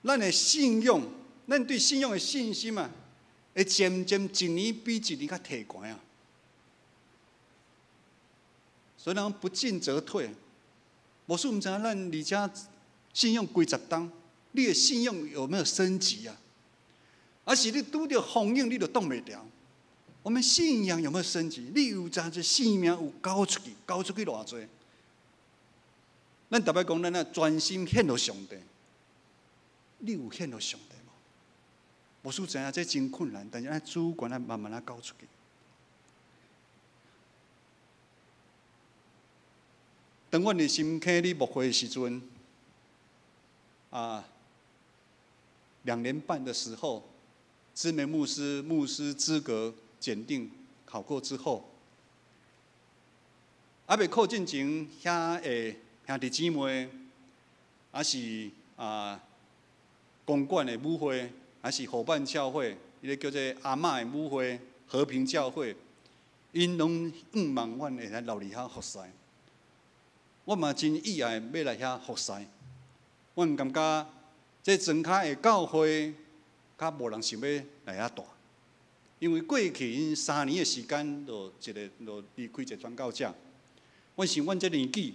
咱的信仰，咱對信仰的信心啊，會漸漸一年比一年較提懸啊。所以人不進則退。牧師毋知影咱佇遮信仰幾十冬，你的信仰有沒有升級啊？還是你拄著風雨，你就擋袂牢？我們信仰有沒有升級？你有真濟生命有交出去，交出去偌濟？咱逐擺講，咱啊專心獻予上帝。你有獻予上帝無？牧師知影這真困難，但是咱主權愛慢慢仔交出去。當阮佇新坑裡牧會的時陣，啊，2年半的時候，知名牧師牧師資格檢定考過之後，猶未考進前，遐的兄弟姊妹，抑是啊公館的母會，抑是夥伴教會，彼个叫做阿嬤的母會、和平教會， 𪜶攏向望阮會使留佇遐服侍。我嘛真意愛欲來遐服侍。阮感覺這莊跤的教會較無人想欲來遐蹛，因為過去𪜶3年的時間，就一个就離開一个傳教者。阮想阮這年紀，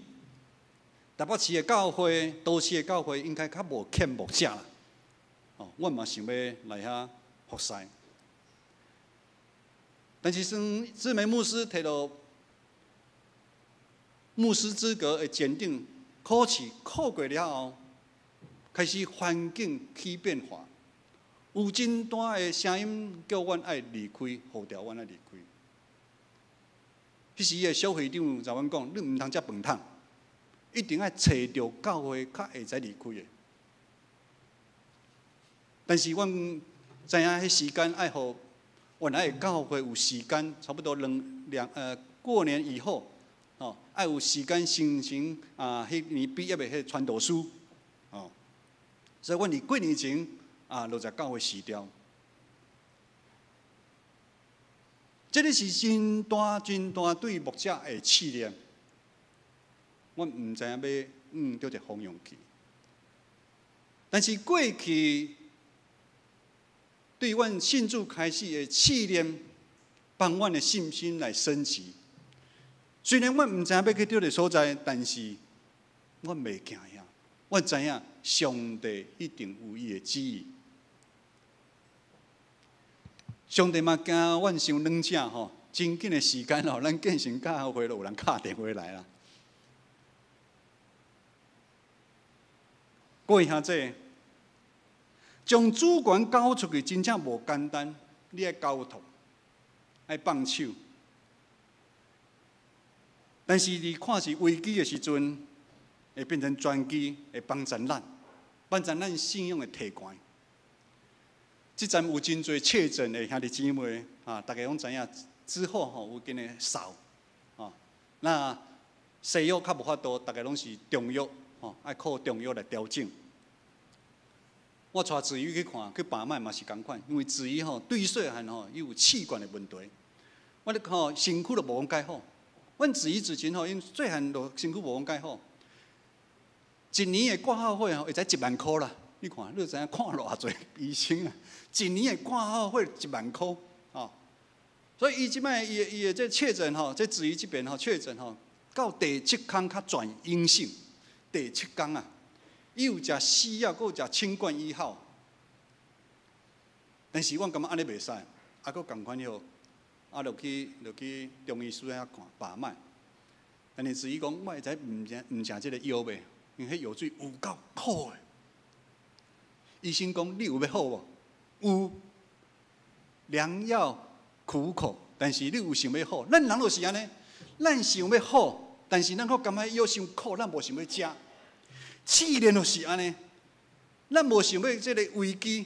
台北市的教會、都市的教會應該較無欠牧者啦。哦，阮嘛想欲來遐服侍。但是孫志梅牧師提著牧師資格的檢定考試考過了後，開始環境起變化，有真大的聲音叫阮愛離開，呼召阮愛離開。彼時的小會長就阮講：你毋通食飯桶，一定愛揣著教會較會使離開的。但是阮知影彼時間愛予原來的教會有時間，差不多兩兩呃過年以後，哦，愛有時間申請啊，彼年畢業的彼個傳道書，哦，所以阮佇過年前啊，就共教會辭掉。這个是真大真大對牧者的試煉。阮毋知影欲向佗一个方向去，但是過去對阮信主開始的試煉，幫阮的信心來升級。雖然阮毋知影欲去佗一个所在，但是阮袂驚嚇。阮知影上帝一定有伊的旨意。上帝嘛驚阮傷軟正吼，真緊的時間吼，咱建成教會就有人敲電話來啦。各位兄弟，將主權交出去真正無簡單，你愛交託，愛放手。但是你看是危機的時陣，會變成轉機，會幫助咱，幫助咱信仰的提懸。這陣有真濟確診的兄弟姊妹啊，大家攏知影之後吼有見個掃，吼，那西藥較無法度，大家攏是中藥，吼，愛靠中藥來調整。我帶子瑜去看，去把脈嘛是仝款，因為子瑜吼對細漢吼伊有氣管的問題，我咧看身軀都無講蓋好。阮子瑜之前吼，𪜶細漢就身軀無講蓋好，一年的掛號費吼會使1萬箍啦。你看，你就知影看偌濟醫生啊！一年的掛號費1萬箍，哦，所以伊這擺伊的伊的這確診吼，這子瑜這邊吼確診吼，到第七工較轉陰性，第七工啊，伊有食西藥，閣有食清冠一號，但是阮感覺按呢袂使，啊，閣仝款許，啊，就去就去中醫師遐看把脈，但是子瑜講，我會使毋食毋食這个藥袂，因為彼藥水有夠苦的。醫生講，你有欲好無？有，良藥苦口，但是你有想欲好？咱人就是按呢，咱想欲好，但是咱閣感覺藥傷苦，咱無想欲食。試煉就是按呢，咱無想欲這个危機，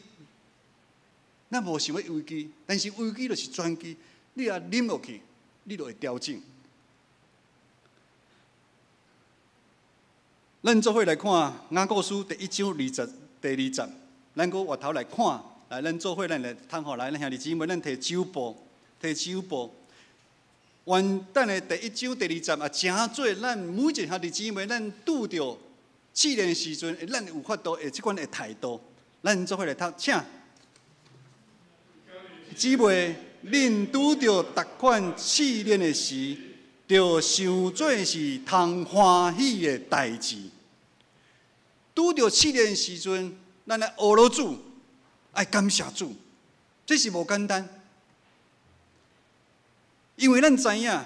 咱無想欲危機，但是危機就是轉機，你若啉落去，你就會調整。咱做伙來看雅各書第一章二節。第二節，咱閣回頭來看，來，咱做伙，咱來通好來，咱兄弟姊妹，咱提酒杯，提酒杯。原等下第一章第二節啊，誠做咱每一个兄弟姊妹，咱拄著試煉時陣，咱有法度，會這款的態度，咱做伙來讀，請姊妹，恁拄著逐款試煉的時，著想做是通歡喜的代誌。拄著試煉時陣，咱愛學落主，愛感謝主，這是無簡單。因為咱知影，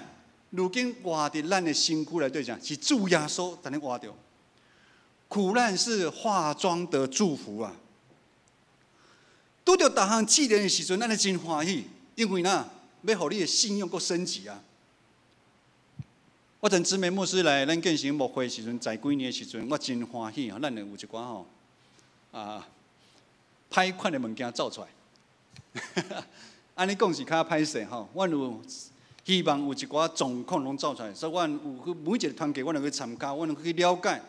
如今活佇咱的身軀內底，啥是主耶穌佇咧活著。苦難是化妝的祝福啊！拄著逐項試煉的時陣，咱會真歡喜，因為呢，欲予你的信仰閣升級啊！我曾姊妹牧師來咱建成牧會時陣，在幾年的時陣，我真歡喜吼，咱會有一寡吼啊歹款的物件走出來。按呢講是較歹勢吼，阮有希望有一寡狀況攏走出來，所以阮有去每一個團契，阮會去參加，阮會去了解，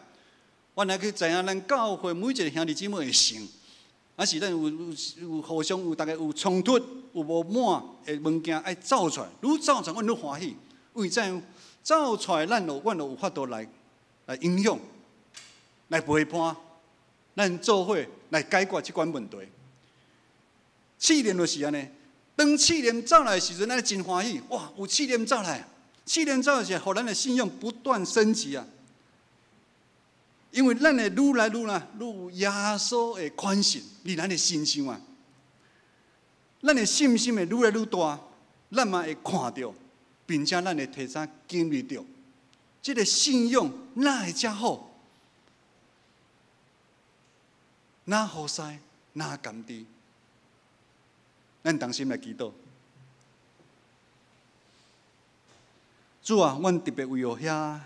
阮來去知影咱教會每一個兄弟姊妹的性。啊是咱有互相有逐家有衝突、有無滿的物件愛走出來，愈走出來，阮愈歡喜。為怎樣？走出來，阮就有法度來影響、來陪伴，咱做伙來解決這款問題。試煉就是按呢，當試煉走來的時陣，咱真歡喜，哇！有試煉走來，試煉走來是予咱的信仰不斷升級啊。因為咱會愈來愈啦，愈有耶穌的款式佇咱的身上啊。咱的信心會愈來愈大，咱嘛會看著，並且咱會提早經歷著，這个信仰哪會遮好？哪好勢？哪甘甜？咱同心來祈禱。主啊，阮特別為著遐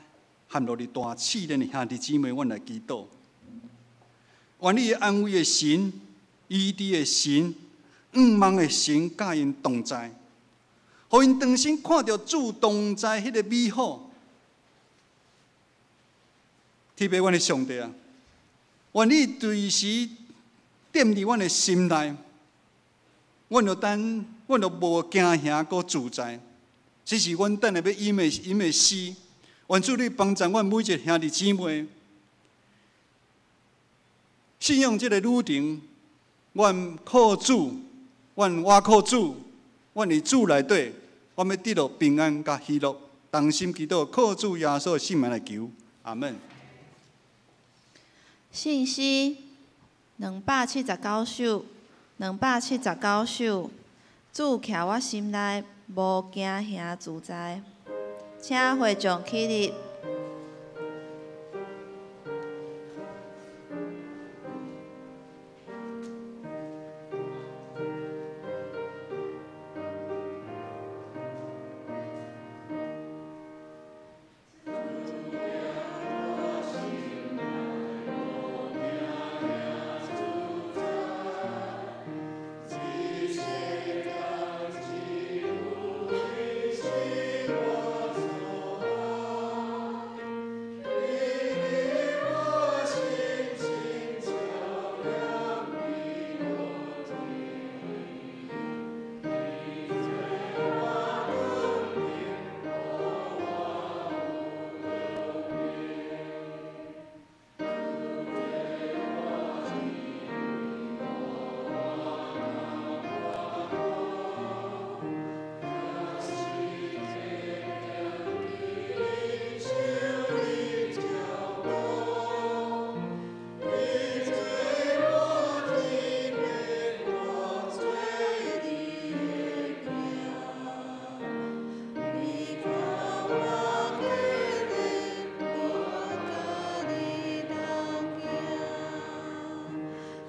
陷落佇大試煉的兄弟姊妹，阮來祈禱。願你安慰的神、醫治的神、向望的神，佮𪜶同在，予𪜶重新看著主同在彼个美好。特別阮的上帝啊，願你隨時踮佇阮的心內，阮就等，阮就無驚嚇閣自在。只是阮等下欲吟的詩，願主你幫助阮每一個兄弟姊妹，信仰這个旅程，阮靠主，阮倚靠主，阮佇主內底，阮欲得著平安佮喜樂，同心祈禱，靠主耶穌的聖名來求，阿門。信詩279首，279首，主徛我心內，無驚嚇自在，請會眾起立。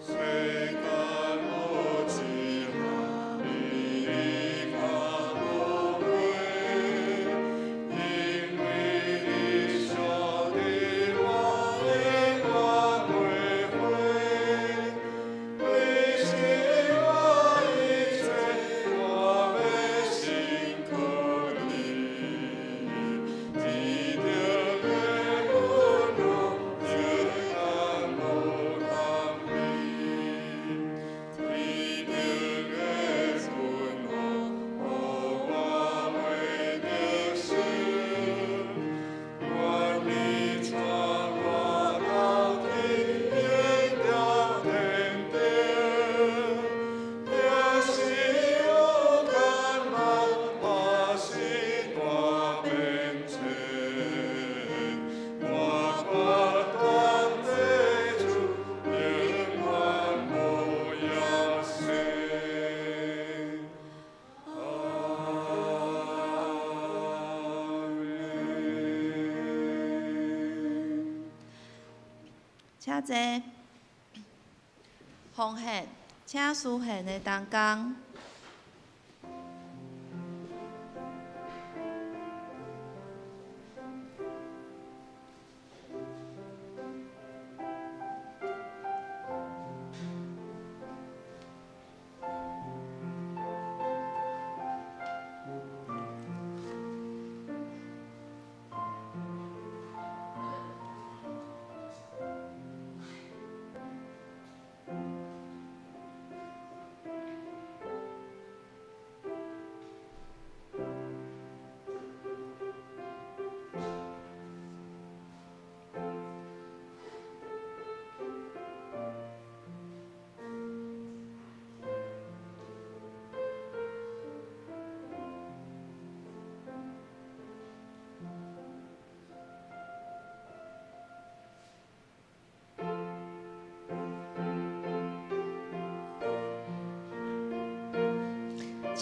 請坐。奉獻，請司獻的同工。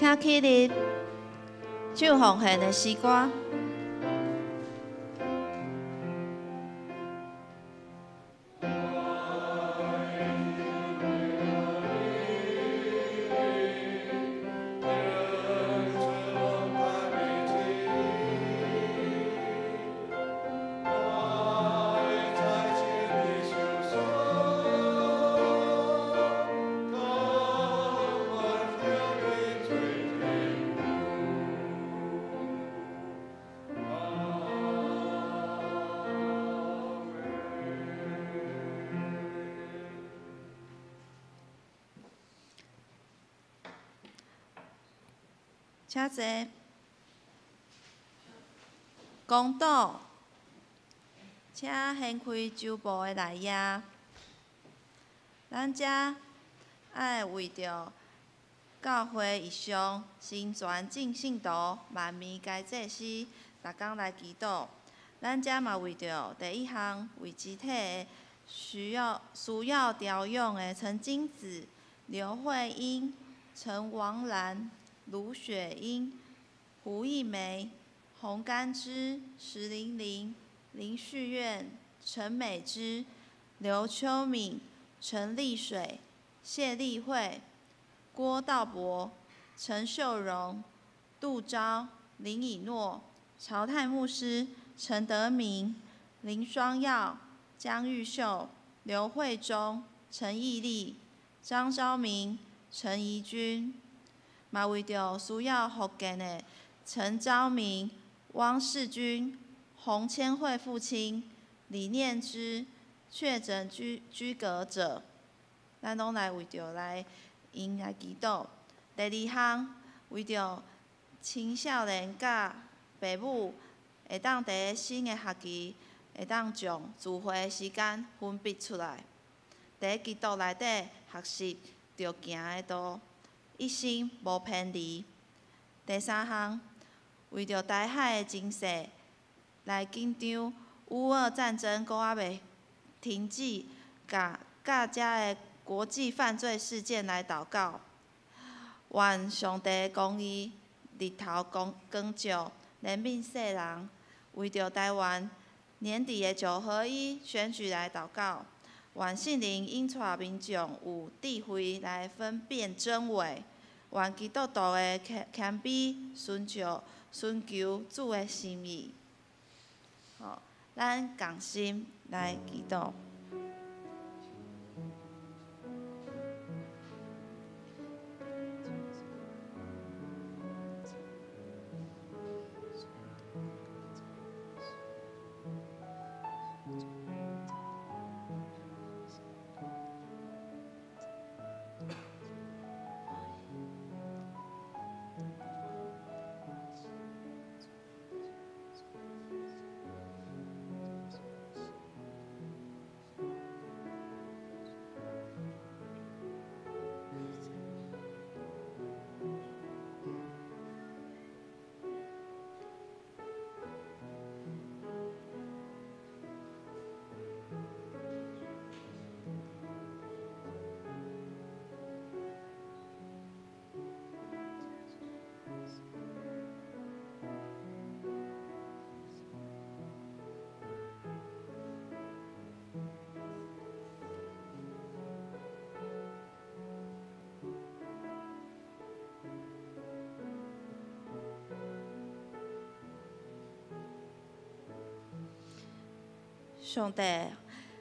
請起立，唱奉獻的詩歌。請坐。公道，請掀開周报的内页。咱遮爱为著教会异象成全众信徒万民皆祭司，逐工来祈祷。咱遮嘛为著第一项为肢体的需要调养的陈金子、刘慧英、陈王兰、卢雪英、胡一梅、洪甘之、石玲玲、林旭苑、陈美芝、刘秋敏、陈丽水、谢丽慧、郭道博、陈秀荣、杜昭、林以诺、曹泰牧师、陈德明、林双耀、江玉秀、刘慧忠、陈义丽、张昭明、陈怡君，嘛为著需要复健的陈昭明、汪世军、洪千惠父亲、李念之、确诊居隔者，咱攏来为著来𪜶来祈祷。第二项，为著青少年佮爸母会当伫新的学期会当将聚会的时间分别出来，伫基督内底学习著行的道，一心无偏离。第三项，为著台海的情势来紧张，乌俄战争阁犹未停止，佮遮的国际犯罪事件来祷告，愿上帝公义日头光光照，怜悯世人。为著台湾年底的九合一选举来祷告，愿圣灵引带民众有智慧来分辨真伪，愿基督徒的谦卑寻求主的心意。好，咱共心来祈祷。上帝，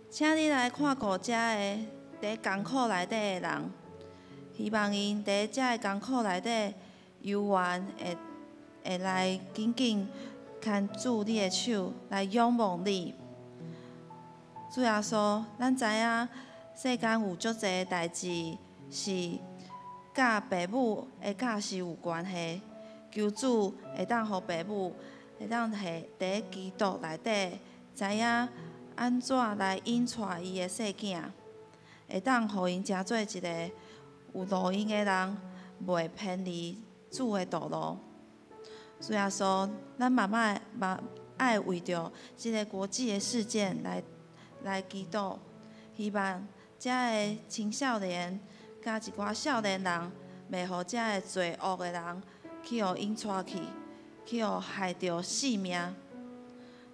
请你来看顾遮个伫艰苦内底的人，希望𪜶伫遮个艰苦内底犹原会来紧紧牵住你的手，来仰望你。主耶稣，咱知影世间有足济代志是佮父母的教示有关系，求主会当予父母会当伫基督内底知影按怎来引带伊的细囝，会当予𪜶成做一个有路用的人，袂偏离主的道路。主耶稣，咱嘛爱为著这个国际的事件来祈祷，希望遮的青少年佮一寡少年人袂予遮个罪恶的人去予𪜶带去，去予害著性命。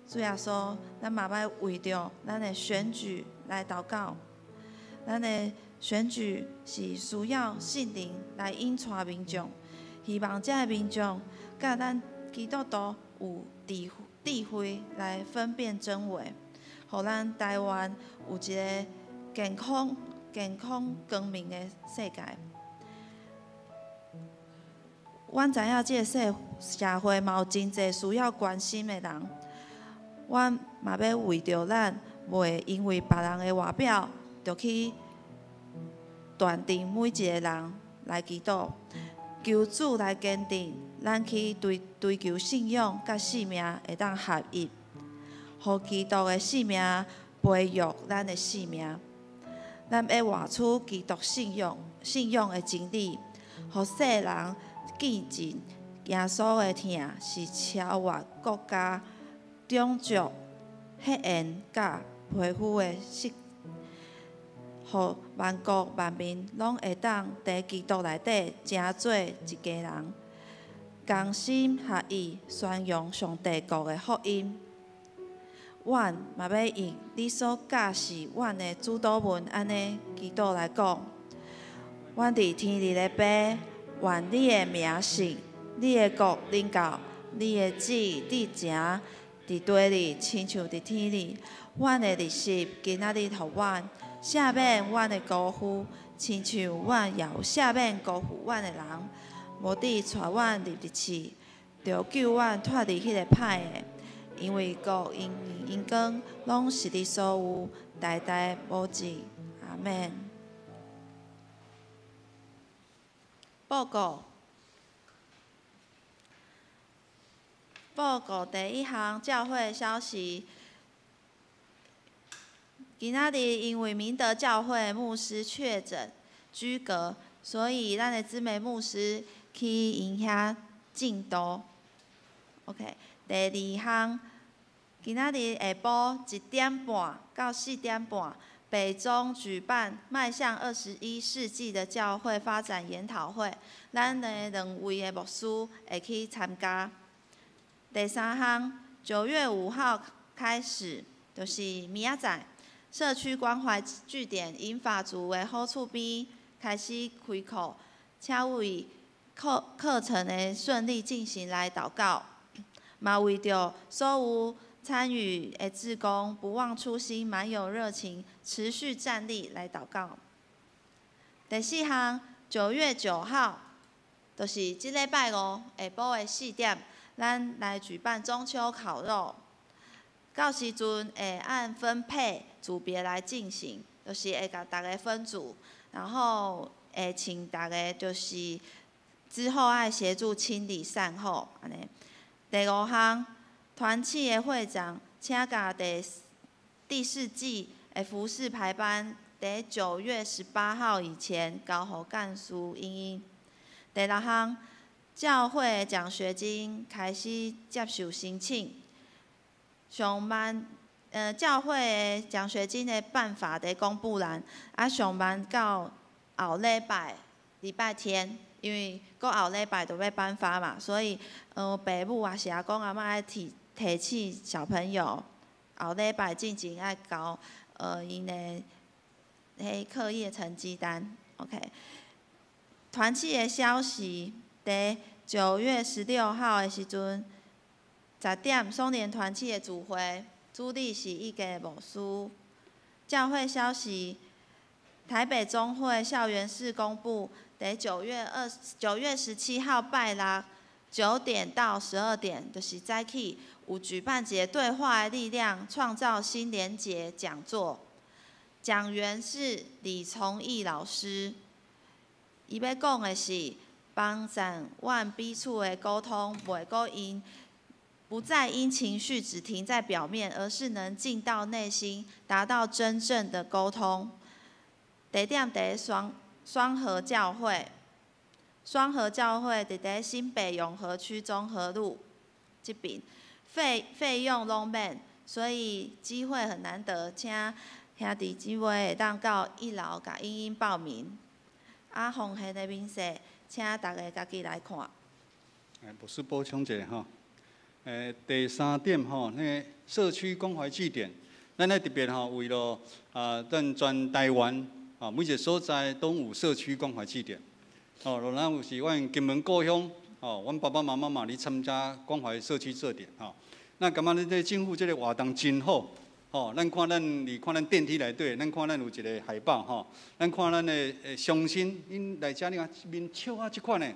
主耶稣，咱嘛欲为著咱的选举来祷告。咱的选举是需要圣灵来引带民众，希望遮个民众佮咱基督徒有智慧来分辨真伪，予咱台湾有一个健康光明的世界。阮知影这个社会嘛有真济需要关心的人，阮嘛欲为著咱袂因为别人的外表，就去断定每一个人来祈祷，求主来坚定咱去追求信仰佮性命会当合一，予基督的性命培育咱的性命。咱欲活出基督信仰的真理，予世人见证耶稣的疼是超越国家、种族、血缘佮皮肤的色，予万国万民拢会当伫基督内底成做一家人，同心合意宣扬上帝国的福音。阮嘛欲用你所教示阮的主祷文按呢祈祷来讲：阮伫天里的父，愿你的名圣，你的国临到，你的旨意成伫地里，亲像伫天里。阮的日食今仔日予阮，赦免阮的辜负，亲像阮也有赦免辜负阮的人。无得带阮入伫试，著救阮脫離彼个歹的。因為國、榮光，攏是你所有，代代無盡。阿們。報告。報告第一項，教會消息。今仔日因為明德教會牧師確診居隔，所以咱的姊妹牧師去𪜶遐證道。OK，第二項，今仔日下晡1點半到4點半，北中舉辦邁向21世紀的教會發展研討會，咱的兩位的牧師會去參加。第三項，9月5號開始，就是明仔載，社區關懷據點銀髮族的好厝邊開始開課，請為課程的順利進行來禱告，嘛為著所有參與的志工不忘初心、滿有熱情、持續戰力來禱告。第四項，9月9號，就是這禮拜五下晡的4點，咱來舉辦中秋烤肉。到時陣會按分配組別來進行，就是會共逐家分組，然後會請逐家就是之後愛協助清理善後，按呢。第五項，團契的會長請共第四季的服事排班，佇9月18號以前交予幹事英英。第六項，教會獎學金開始接受申請。上慢，教會的獎學金的辦法佇公布欄，啊，上慢到後禮拜禮拜天，因為閣後禮拜就欲頒發嘛，所以，爸母抑是阿公阿嬤愛提醒小朋友，後禮拜進前愛交，𪜶的彼課業成績單。OK，團契的消息，佇9月16號的時陣，10點，松年團契的聚會，主禮是一家牧師。教會消息，台北中會校園事工部佇9月17號拜六9點到12點，就是早起有舉辦一个對話的力量，創造新連結講座，講員是李崇義老師。伊欲講的是幫助阮彼此的溝通，袂閣因不再因情緒只停在表面，而是能進到內心，達到真正的溝通。地點佇雙和教會，雙和教會佇佇新北永和區中和路這邊，費用攏免，所以機會很難得，請兄弟姊妹會當到一樓共英英報名。啊，奉獻的明細請大家家己來看。牧師補充一下吼，第三點吼，那个社區關懷據點，咱咧特別吼，為了啊，咱全台灣啊，每一個所在攏有社區關懷據點。哦，咱有是阮金門故鄉，哦，阮爸爸媽媽嘛咧參加關懷社區據點，吼。那感覺咱這政府這個活動真好，吼，咱看咱你看咱電梯內底，咱看咱有一個海報，吼，咱看咱的鄉親，𪜶來遮你看面笑啊這款的，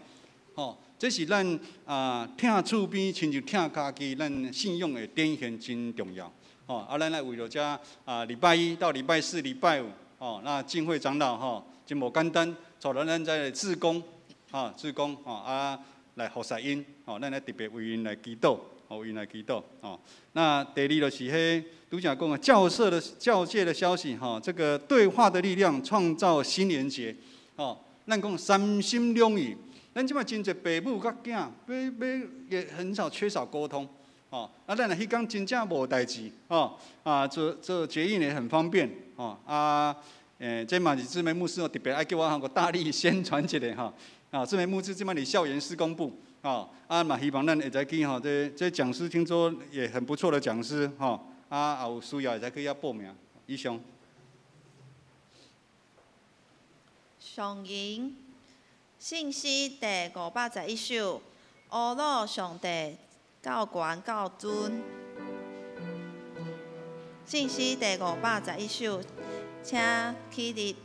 吼，這是咱啊疼厝邊親像疼家己，咱信仰的展現真重要，吼。啊，咱來為著遮啊，禮拜一到禮拜四、禮拜五，吼，那浸會長老吼，真無簡單，帶咱咱這個志工，吼，志工，吼啊來服侍𪜶，吼，咱來特別為𪜶來祈禱。為𪜶來祈禱，哦。那第二就是彼拄才講的教社的教界的消息，吼，這個對話的力量創造新連結，哦。咱講三心兩意，咱這擺真濟爸母佮囝，欲欲也很少缺少溝通，哦。啊，咱若彼工真正無代誌，哦，啊，做做捷運也很方便，哦。啊，這嘛是志梅牧師哦，特別愛叫我閣大力宣傳一下，吼。啊，志梅牧師這擺佇校園事工部。哦，啊嘛希望咱會使去吼，這這講師聽說也很不錯的講師，吼，啊，有需要會使去遐報名。以上。上銀信息第511首，阿魯上帝夠懸夠尊。信息第511首，請起立。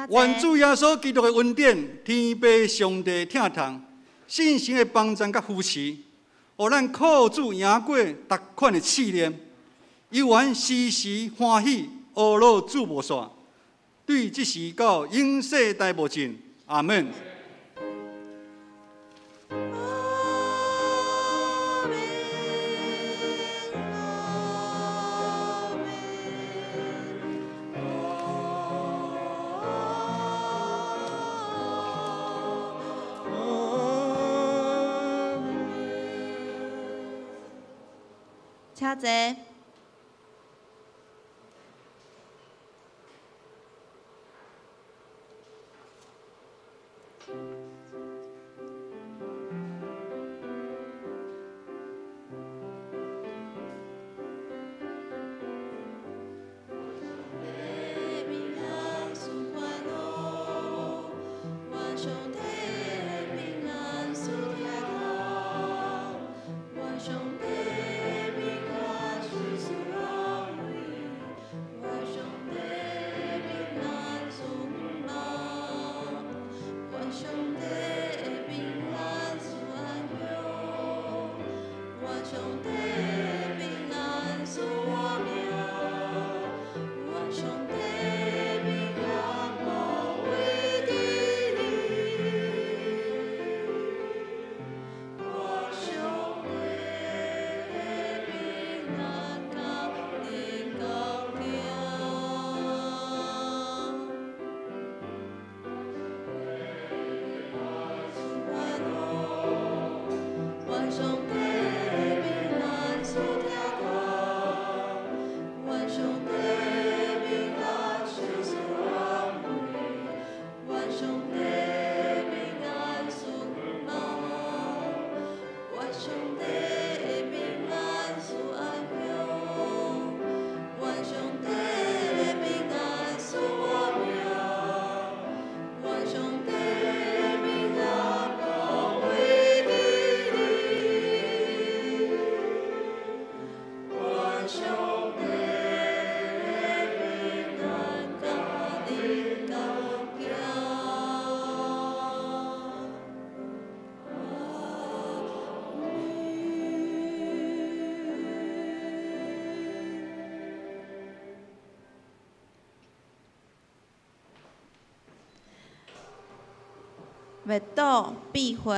願主耶穌基督的恩典、天父上帝疼痛、聖神的幫贊佮扶持，予咱靠主贏過逐款的試煉，猶原時時歡喜，阿樂主無散，對這時到永世代無盡。阿門。請坐。目睹變化，